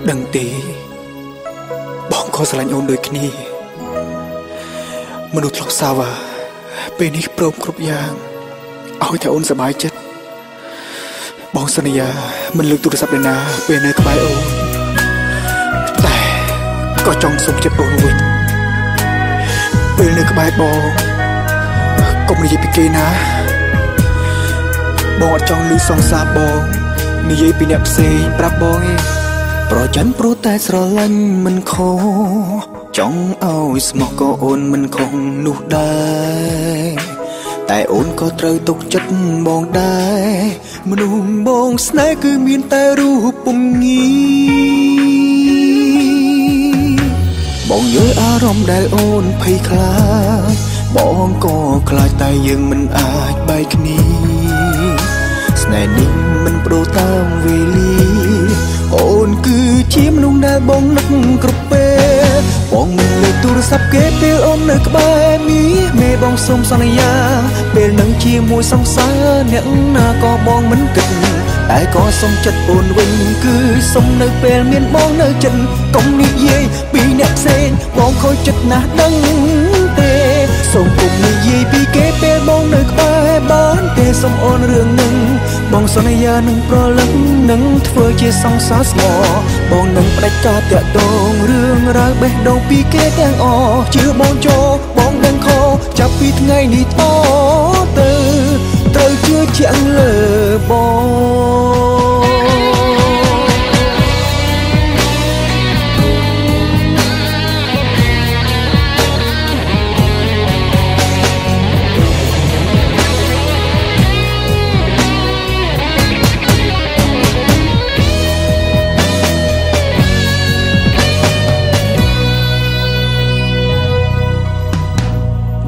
ដឹងទេបងក៏ស្រឡាញ់អូនដូចគ្នាមនុស្សធ្លាប់សាវ៉ាពេលនេះព្រមគ្រប់យ៉ាងឲ្យតែអូនសប្បាយចិត្តបងសន្យាមិនលើកទូរស័ព្ទឯណាពេលនៅក្បែរអូនតែក៏ចង់សុំចិត្តអូនវិញពេលនៅក្បែរបងកុំនិយាយពីគេណាបងអត់ចង់លឺសង្សារបងនិយាយពីអ្នកផ្សេងប្រាប់បងឯងប្រច័នព្រោះតែស្រឡាញ់មិនខុសចង់ឲ្យស្មោះក៏អូនមិនខុសនោះដែរតែអូនក៏ត្រូវទុកចិត្តបងដែរមនុស្សបងស្នេហ៍គឺមានតែរូបពុំងាបងយល់អារម្មណ៍ដែលអូនភ័យខ្លាចបងក៏ខ្លាចតែយើងមិនអាចបែកគ្នាស្នេហ៍នេះមិនប្ដូរតាមវេលាអូនគឺជាមនុស្សដែលបងនឹកគ្រប់ពេលបងមិនលើកទូរស័ព្ទគេពេលអូននៅក្បែរមីមេបងសូមសន្យាពេលនឹងជាមួយសង្សារអ្នកណាក៏បងមិនគិតតែក៏សុំចិត្តអូនវិញគឺសុំនៅពេលមានបងនៅចិត្តកុំនិយាយពីអ្នកផ្សេងបងខូចចិត្តណាស់ដឹងទេសូមកុំនិយាយពីគេពេលបងនៅក្បែរបានទេសុំអូនរឿងនឹងបងសន្យានឹងប្រលឹងនឹងធ្វើជាសង្សារស្មោបងនឹងផ្ដាច់ការតាក់ទងរឿងរ៉ាវបេះដូងពីគេទាំងអស់ជឿបងចូលបងដឹងខចាប់ពីថ្ងៃនេះតទៅត្រូវជឿជាក់លើបង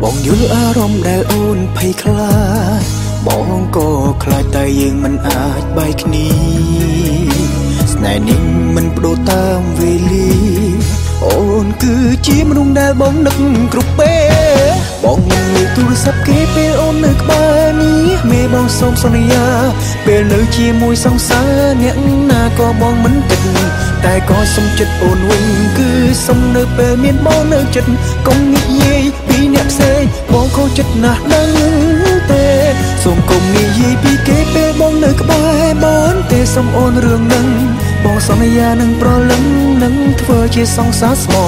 បងយល់អារម្មណ៍ដែលអូនភ័យខ្លាចបងក៏ខ្លាចតែយើងមិនអាចបែកគ្នាស្នេហ៍នេះមិនប្ដូរតាមវេលាអូនគឺជាមនុស្សដែលបងនឹកគ្រប់ពេលបងមិនលើកទូរស័ព្ទគេពេលអូននៅក្បែរនេះមេបងសូមសន្យាពេលនៅជាមួយសង្សារអ្នកណាក៏បងមិនគិតតែក៏សុំចិត្តអូនវិញគឺសុំនៅពេលមានបងនៅចិត្តកុំនិយាយពីអ្នកផ្សេងបងខូចចិត្តណាស់ដឹងទេសូមកុំនិយាយពីគេពេលបងនៅក្បែរបានទេសុំអូនរឿងនឹងបងសន្យានឹងប្រលឹងនឹងធ្វើជាសង្សារស្មោ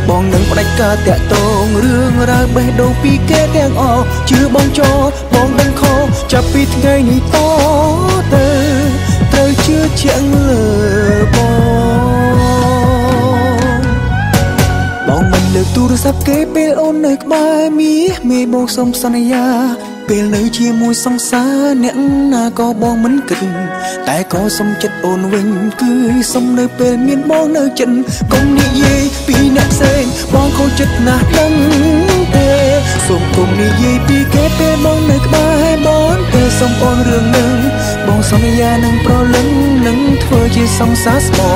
បងនឹងផ្ដាច់ការតាក់ទងរឿងរ៉ាវបេះដូងពីគេទាំងអស់ជឿបងចូលបងដឹងខុសចាប់ពីថ្ងៃនេះតទៅត្រូវជឿជាក់លើបងបងមិនលើកទូរស័ព្ទគេពេលអូននៅក្បែរមីមេបងសូមសន្យាពេលនៅជាមួយសង្សារអ្នកណាក៏បងមិនគិតតែក៏សុំចិត្តអូនវិញគឺសុំនៅពេលមានបងនៅចិត្តកុំនិយាយពីអ្នកផ្សេងបងខូចចិត្តណាស់ដឹងទេសូមកុំនិយាយពីគេពេលបងនៅក្បែរបងទេសុំអូនរឿងនឹងបងសន្យានឹងប្រលឹងនឹងធ្វើជាសង្សារស្មោ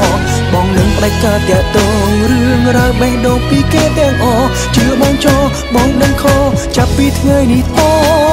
បងនឹងផ្ដាច់ការតាក់ទងរឿងរ៉ាវបេះដូងពីគេទាំងអស់ជឿបងចូលបងដឹងខុសចាប់ពីថ្ងៃនេះត